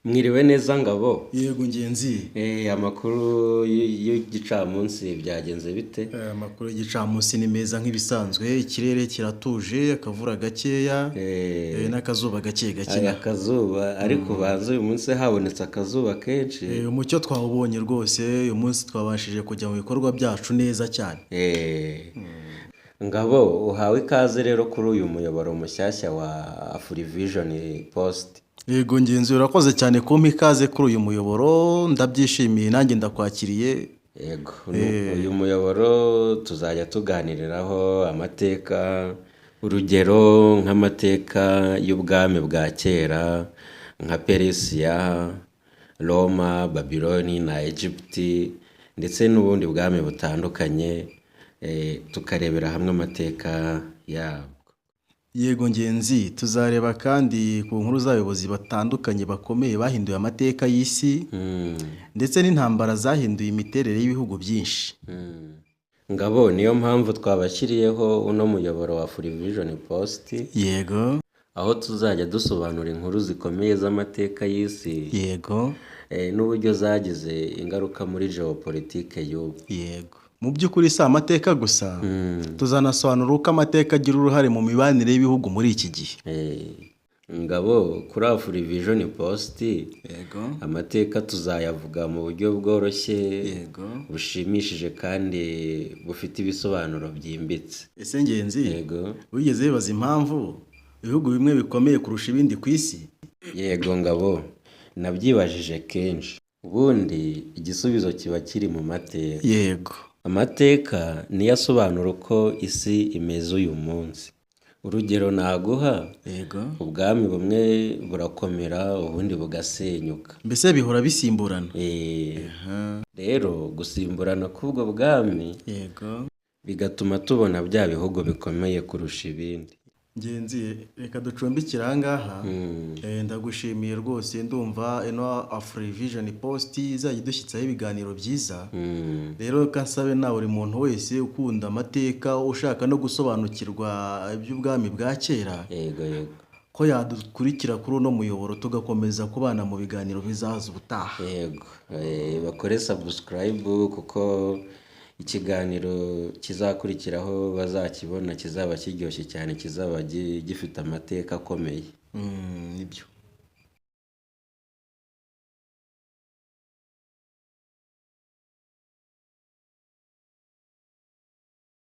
Mwiriwe neza, Ngabo? Yego, Ngenzi. Amakuru y'igicamunsi byagenze bite? Amakuru y'igicamunsi ni meza nk'ibisanzwe. Ikirere kiratuje, akavura gakeya n'akazuba gake gake. Aya akazuba, ariko ubanza uyu munsi habonetse akazuba kenshi. Umucyo twawubonye rwose. Uyu munsi twabashije kujya mu bikorwa byacu neza cyane. Ngabo, uhawe ikaze rero kuri uyu muyoboro mushyashya wa Afrivision Post. Yego Ngenzi, urakoze cyane kumpa ikaze kuri uyu muyoboro. Ndabyishimiye, nanjye ndakwakiriye. Yego, uyu muyoboro tuzajya tuganiriraho amateka, urugero nk'amateka y'ubwami bwa kera nka Perisiya, Roma, Babiloni na Egiputi, ndetse n'ubundi bwami butandukanye, tukarebera hamwe amateka yabwo. Yego Ngenzi, tuzareba kandi ku nkuru z'abayobozi batandukanye bakomeye bahinduye amateka y'isi, ndetse n'intambara zahinduye imiterere y'ibihugu byinshi. Ngabo, niyo mpamvu twabashyiriyeho uno muyoboro wa Afrivision Post, aho tuzajya dusobanura inkuru zikomeye z'amateka y'isi n'uburyo zagize ingaruka muri geopolitike y'ubu. Yego, mu by'ukuri si amateka gusa, tuzanasobanura uko amateka agira uruhare mu mibanire y'ibihugu muri iki gihe. Ngabo, kuri Afrivision Post amateka tuzayavuga mu buryo bworoshye, bushimishije kandi bufite ibisobanuro byimbitse. Ese Ngenzi, Yego. wigeze wibaza impamvu ibihugu bimwe bikomeye kurusha ibindi ku isi? Yego Ngabo, nabyibajije kenshi. Ubundi igisubizo kiba kiri mu mateka. Amateka niyo asobanura uko isi imeze uyu munsi. Urugero naguha, ubwami bumwe burakomera, ubundi bugasenyuka. Mbese bihora bisimburana. Rero gusimburana k'ubwo bwami bigatuma tubona bya bihugu bikomeye kurusha ibindi. Ngenzi, reka ducumbikire aha ngaha. Ndagushimiye rwose. Ndumva ino Afrivision Post izajya idushyitsaho ibiganiro byiza. Rero reka nsabe na buri muntu wese ukunda amateka, ushaka no gusobanukirwa iby'ubwami bwa kera, yego yego ko yadukurikira kuri uno muyoboro, tugakomeza kubana mu biganiro bizaza ubutaha. Yego, bakore subscribe kuko ikiganiro kizakurikiraho bazakibona kizaba kiryoshye cyane, kizaba gifite amateka akomeye. Nibyo.